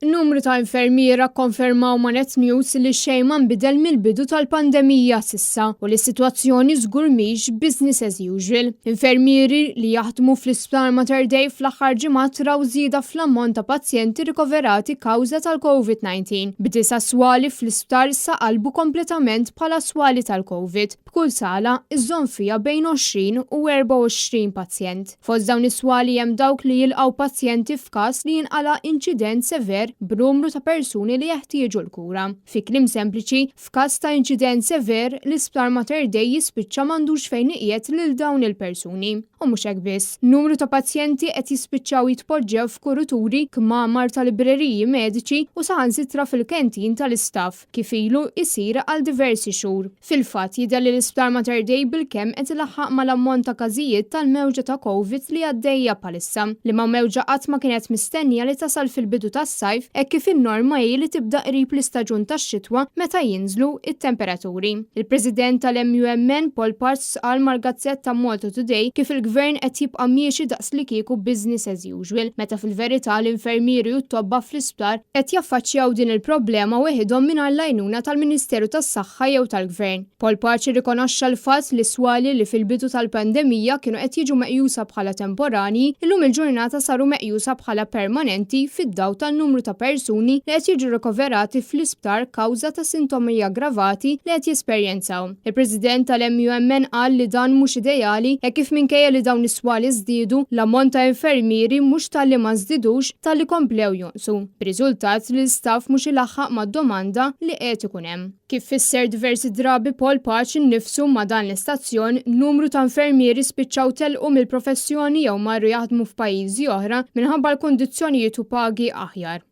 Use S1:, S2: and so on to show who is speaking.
S1: Numru ta' infermiera kkonfermaw ma' Net News li xejn ma nbidel mill-bidu tal-pandemija s'issa u li s-sitwazzjoni żgur mhix business as usual. Infermieri li jaħdmu fl-Isptar Mater Dei fl-aħħar ġimgħat raw żieda fl-ammont ta' pazjenti rikoverati kawża tal-Covid-19, b'disa' swali fl-isptar issa qalbu kompletament bħala swali tal-Covid, b'kull sala iżżomm fiha bejn 20 u 24 pazjent. Fost dawn is-swali hemm dawk li jilqgħu pazjenti f'każ li jinqala' inċident sever b'numru ta' persuni li jeħtieġu l-kura. Fi kliem sempliċi, f'każ ta' inċident sever, l-Isptar Mater Dei jispiċċa m'għandux fejn iqiegħed lil dawn il-persuni. U mhux hekk biss, numru ta' pazjenti qed jispiċċaw jitpoġġew f'kuruturi, kmamar ta' libreriji mediċi u saħansitra fil-canteen tal-istaff. kif ilu jsir għal diversi xhur. Fil-fatt, jidher li l-Isptar Mater Dei bilkemm qed ilaħħaq mal-ammont ta' każijiet tal-mewġa ta' Covid li għaddejja bħalissa, liema mewġa qatt ma kienet mistennija li tasal fil-bidu tas-sajf hekk kif in-norma hi li tibda qrib l-istaġun tax-xitwa meta jinżlu t-temperaturi. Il-President tal-MUMN, Paul Pace qal mal-gazzetta Malta Today kif il-Gvern qed jibqa' miexi daqslikieku business as usual meta fil-verità l-infermieri u t-tobba fl-isptar qed jaffaċċjaw din il-problema weħidhom mingħajr l-għajnuna tal-Ministeru tas-Saħħa jew tal-Gvern. Paul Pace rrikonoxxa l-fatt li swali li fil-bidu tal-pandemija kienu qed jiġu meqjusa bħala temporanji, illum il-ġurnata saru meqjusa bħala permanenti fid-dawl tan-numru ta' persuni li qed jiġu rikoverati fl-isptar kawża ta' sintomi aggravati li qed jesperjenzaw. Il-President tal-MUMN qal li dan mhux ideali hekk kif minkejja li dawn is-swali żdiedu, l-ammont ta' infermieri mhux talli ma żdidux talli komplew jonqsu, b'riżultat li l-istaff mhux ilaħħaq mad-domanda li qed ikun hemm. Kif fisser diversi drabi Paul Pace innifsu ma' dan l-istazzjon, numru ta' infermieri spiċċaw telqu mill-professjoni jew marru jaħdmu f'pajjiżi oħra minħabba l-kundizzjonijiet u pagi aħjar.